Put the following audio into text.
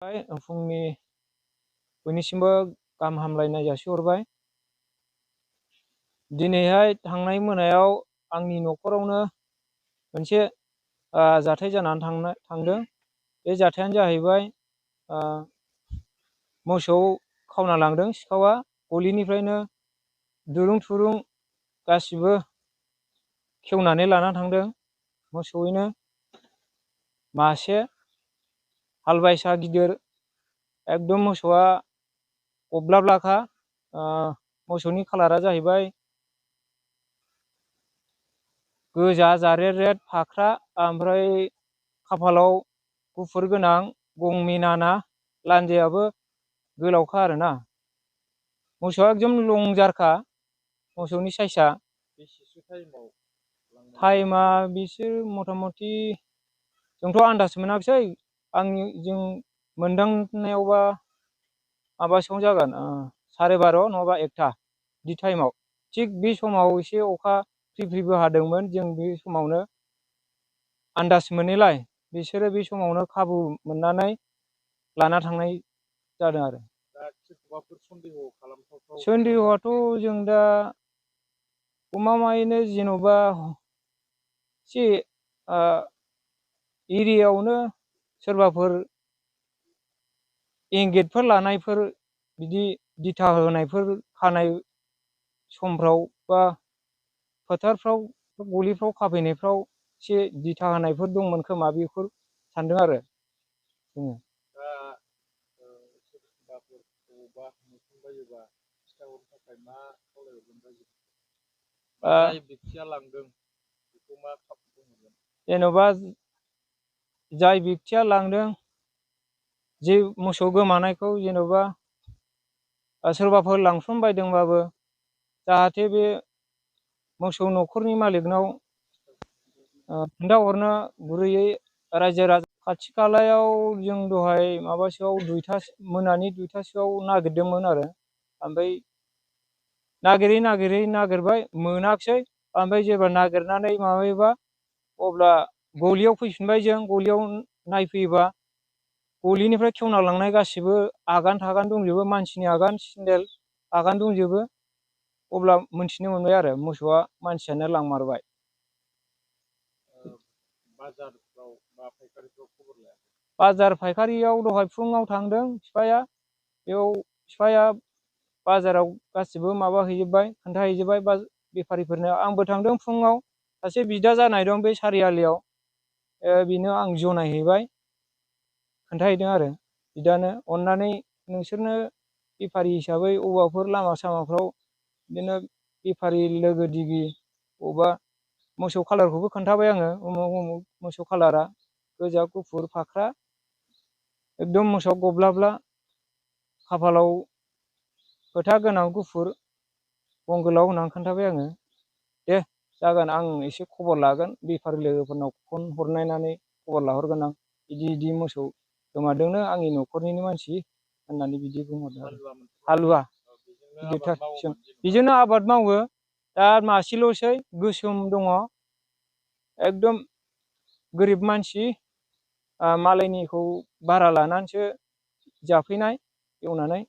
फुंनि बयनिसिमबो गाहाम हामलायनाय जासिहरबाय। दिनैहाय थांनाय मोनायाव आंनि न'खरावनो मोनसे जाथाय जानानै थांदों। बे जाथायानो जाहैबाय मोसौ खावना लांदों सिखावा। गलिनिफ्रायनो दुरुं थुरुं गासिबो खेवनानै लाना थांदों। मोसौयैनो मासे हालबायसा गिदिर, एकदम मोसौआ गब्लाब्लाखा। मोसौनि कालारा जाहैबाय गोजा जारेद फाख्रा, ओमफ्राय खाफालाव गुफुर गोनां, गं मिनाना, लान्जायाबो गोलावखा आरोना। मोसौआ एकदम लंजारखा मोसौनि साइसआ। टाइमा बिसोर मथा मथि जोंथ' आन्दाज मोनाखिसै। जों मोनदांनायावबा माबासोआव जागोन 12:30 नङाबा 1टा बिदि टाइमाव। थिग बे समाव एसे अखा फ्रि फ्रिबो हादोंमोन। जों बे समावनो आन्दाज मोनैलाय बिसोरो बे समावनो खाबु मोननानै लाना थांनाय जादों आरो। सन्देहआथ' जों दा गमामायैनो जेन'बा एसे एरियायावनो सोरबाफोर इंगितफोर लानायफोर, बिदि दिथा होनायफोर खानाय समफ्राव बा फोथारफ्राव गलिफ्राव खाफैनायफ्राव एसे दिथा होनायफोर दंमोन खोमा, बेखौ सानदों आरो जोङो। जेन'बा जाय बेक्तिया लांदों जे मोसौ गोमानायखौ, जेन'बा सोरबाफोर लांफ्लांबायदोंबाबो जाहाथे बे मोसौ न'खरनि मालिकनाव खोन्थाहरनो गुरैयै रायजो राजा। खाथि खालायाव जों दहाय माबासोआव मोनानि 2टासोआव नागिरदोंमोन आरो। ओमफ्राय नागिरबाय, मोनाखिसै। ओमफ्राय जेब्ला नागिरनानै माबायोबा अब्ला गलियाव फैफिनबाय। जों गलियाव नायफैयोबा गलिनिफ्राय खेवना लांनाय गासिबो आगान थागान दंजोबो, मानसिनि आगान सेन्देल आगान दंजोबो। अब्ला मोनथिनो मोनबाय आरो मोसौआ मानसियानो लांमारबाय। बाजार फायखारियाव दहाय फुङाव थांदों बिफाया। बेयाव बिफाया बाजाराव गासिबो माबा हैजोब्बाय, खोन्थाहैजोब्बाय बेफारिफोरनो। आंबो थांदों फुङाव। सासे बिदा जानाय दं बे सारियालियाव, बेनो आं जनायहैबाय, खोन्थाहैदों आरो बिदानो। अननानै नोंसोरनो बेफारि हिसाबै अबावबाफोर लामा सामाफ्राव बिदिनो बेफारि लोगो दिगि अबा मोसौ कालारखौबो खोन्थाबाय आङो। उमुक उमुक मोसौ कालारा गोजा गुफुर फाख्रा, एकदम मोसौआ गब्लाब्ला, खाफालाव फोथा गोनां गुफुर, गं गोलाव होननानै खोन्थाबाय आङो। दे जागोन, आं एसे खबर लागोन, बेफारि लोगोफोरनाव फन हरनायनानै खबर लाहरगोन आं। बिदि मोसौ गोमादोंनो, आंनि न'खरनिनो मानसि होननानै बिदि बुंहरदों आरो। हालुवा गिदिरथार। बेजोंनो आबाद मावो। दा मासेल'सै गोसोम दङ। एकदम गोरिब मानसि, मालायनिखौ भारा लानानैसो जाफैनाय एवनानै।